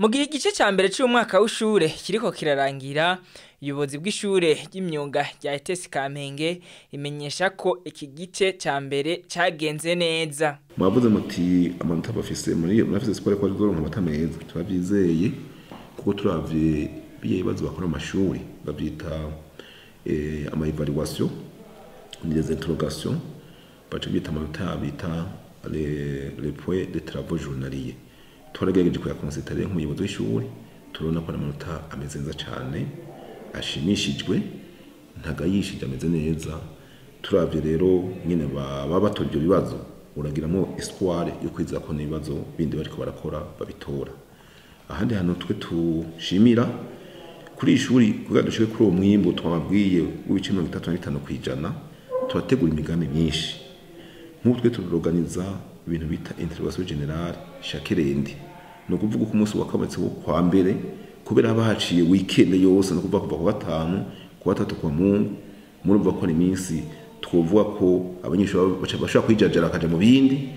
Mu gihe igice ca mbere c'umwaka w'ishure kiriko kirarangira, ubuyobozi bw'ishure ry'imyuga rya ETS Kamenge imenyesha ko iki gice ca mbere cagenze neza. Mwavuze muti amanota bafise muri murafise siporo ko bazoronka amanota meza, turavyizeye kuko turavye biye ibibazo bakora mu mashuri bavyita ama évaluation ni des interrogations, baca bita amanota bita les points de travaux journaliers. Twaragerageje kuyaconstater nk'umuyobozi w'ishuri, turabona ko amanota ameze neza cane, ashimishijwe, ntagayishije, ameze neza. Turavye rero nyene baba batora ivyo bibazo, uragiramo espoir yo kwizera ko n'ibibazo bindi bariko barakora babitora. Ahandi hantu twe tushimira kuri ishuri, kugira dushike kuri uwo mwimbu twababwiye w'ibice 35%, turategura imigambi myinshi. Nk'ubu twe turorganiza ibintu bita interrogation générale chaque lundi, ni ukuvuga ko umunsi wakabonetse wo kwa mbere, kubera haba haciye weekend yose, no kuvuga kuva ku gatanu, ku gatatu, kwa Mungu, murumva ko ni iminsi twovuga ko abanyeshuri bashobora kwijajara bakaja mu bindi.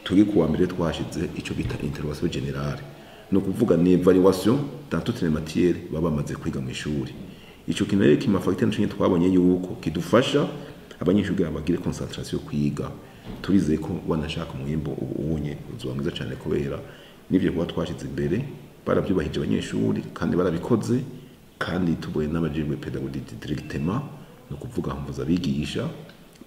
Turi ku wa mbere twashize ico bita interrogation générale, ni ukuvuga ni évaluation dans toutes les matières baba bamaze kwiga mu ishuri. Ico kintu rero kima facteur nico twabonye yuko kidufasha abanyeshuri kugira bagire concentration kwiga. Turizeye ko wanashaka umwimbo ubu ubunye uzoba mwiza cyane, kubera n'ivyo kuba twashize imbere barabyubahije abanyeshuri kandi barabikoze. Kandi tuboye n'abajejwe pédagogie directement, ni ukuvuga mvuza abigisha,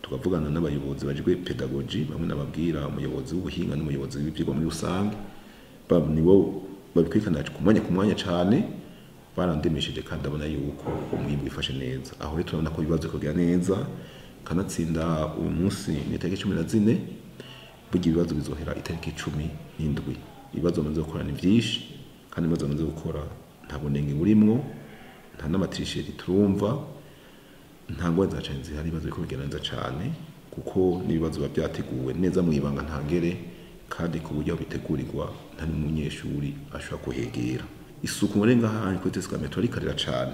tukavugana n'abayobozi bajejwe pédagogie bamwe nababwira, umuyobozi w'ubuhinga n'umuyobozi w'ivyigwa muri rusange, nibo babikurikirana ku mwanya ku mwanya cane. Barandemesheje kandi abona yuko umwimbu wifashe neza. Aho rero turabona ko ibibazo kugira neza, kanatsinda uyu munsi ni itariki 14, burya ibibazo bizohera itariki 17. Ibibazo bamaze gukora ni vyinshi, kandi ibibazo bamaze gukora nta bunenge burimwo, nta n'ama tricheries turumva, nta ngorane za cane zihari. Ibibazo biriko bigenda neza cane, kuko n'ibibazo biba vyateguwe neza mu ibanga ntangere, kandi ku buryo aho bitegurirwa nta n'umunyeshuri ashobora kuhegera. Isuku muri ngaha kuri ETS Kamenge turarikarira cane,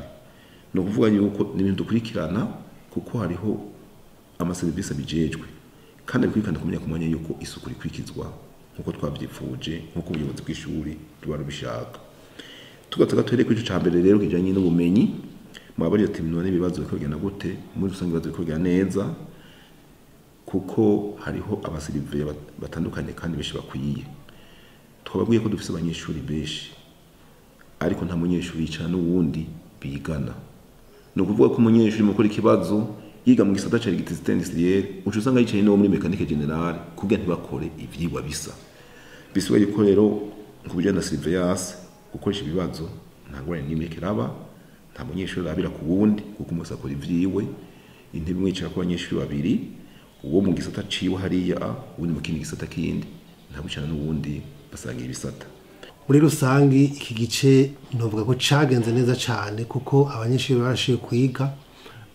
ni ukuvuga yuko ni ibintu dukurikirana, kuko hariho amaserivisi abijejwe kandi abikurikirana kumenya ku mwanya yuko isuku rikurikizwa nk'uko twavyipfuje, nk'uko ubuyobozi bw'ishuri ruba rubishaka. Tugatse gato kuri ico ca mbere rero kijanye n'ubumenyi, mwabariye ati none ibibazo biriko bigenda gute? Muri rusange ibibazo biriko bigenda neza, kuko hariho abasurveillants batandukanye kandi benshi bakwiye. Twababwiye ko dufise abanyeshuri benshi, ariko nta munyeshuri yicara n'uwundi bigana. Ni ukuvuga ko umunyeshuri mu gukora ikibazo yiga mu gisata ca électricité industrielle, uca usanga yicaye n'uwo muri mécanique générale, kugira ntibakore ivyigwa bisa. Bisigaye yuko rero ku bijanye na surveillance, gukoresha ibibazo, nta ngorane n'imwe kiraba. Nta munyeshuri arabira ku wundi, kuko umwe wese akora ivyiwe. Intebe imwe yicarako abanyeshuri babiri, uwo mu gisata ciwe hariya, uwundi mu kindi gisata kindi, nta wicarana n'uwundi basangira ibisata. Muri rusangi iki gice novuga ko cagenze neza cyane, kuko abanyeshuri barashoboye kwiga,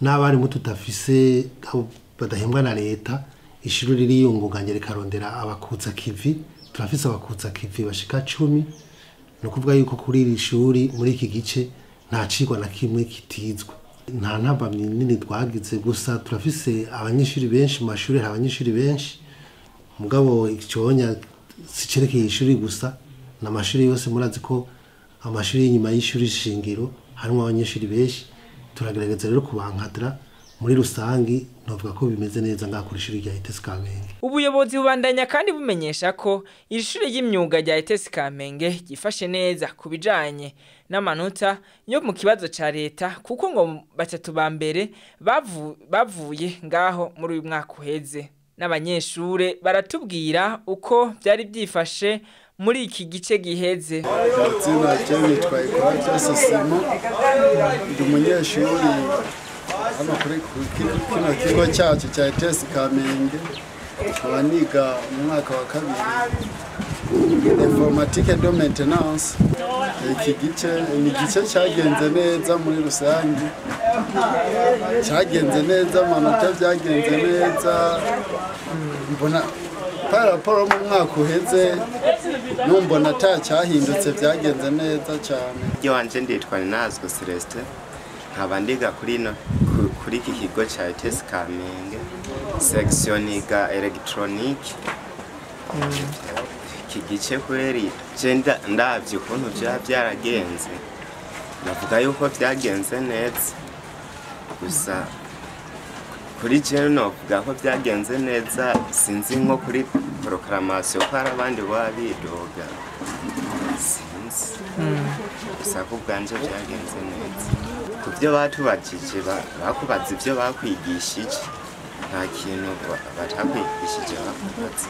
n'abarimu tudafise abo badahembwa na leta, ishuri ririyungunganya rikarondera abakutsa kivi. Turafise abakutsa kivi bashika 10. Ni ukuvuga yuko kuri iri shuri muri iki gice nta cigwa na kimwe kitizwe, nta ntambamyi nini twagize. Gusa turafise abanyeshuri benshi mu mashuri, hari abanyeshuri benshi, mugabo iconya sicerekeye ishuri gusa, n'amashuri yose. Murazi ko amashuri y'inyuma y'ishuri shingiro harimo abanyeshuri benshi. Turagerageza rero kubankadira. Muri rusangi novuga ko bimeze neza ngaha kuri ishuri rya ETS Kamenge. Ubuyobozi bubandanya kandi bumenyesha ko iri shuri ry'imyuga rya ETS Kamenge ryifashe neza ku bijanye n'amanota yo mu kibazo ca leta, kuko ngo batatu ba mbere bavuye ngaho muri uyu mwaka uheze. N'abanyeshure baratubwira uko byari byifashe muri iki gice giheze. Izina rye nitwa Ikora Sosimo, ndi umunyeshuri hano kuri kino kigo cyacu cya ETS Kamenge, nkaba niga mu mwaka wa kabiri informatique de maintenance. Iki gice ni igice cyagenze neza muri rusange, cyagenze neza, amanota byagenze neza. Mbona par rapport mu mwaka uheze numbona ata cyahindutse, byagenze neza cyane. Iyo wanje nditwa Nazgo Celestin, nkaba ndiga kuri no kuri iki kigo ca ETS Kamenge, section niga électronique. Iki gice kweri je ndavye ukuntu vyaba vyaragenze, navuga yuko vyagenze neza. Gusa kuri jewe novuga ko vyagenze neza, sinzi nko kuri proclamation ko hari abandi baba bidoga, sinzi. Gusa ku bwanje vyagenze neza. Ku byo batubajije, bakubaza ibyo bakwigishije, nta kintu batakwigishije bakubaza.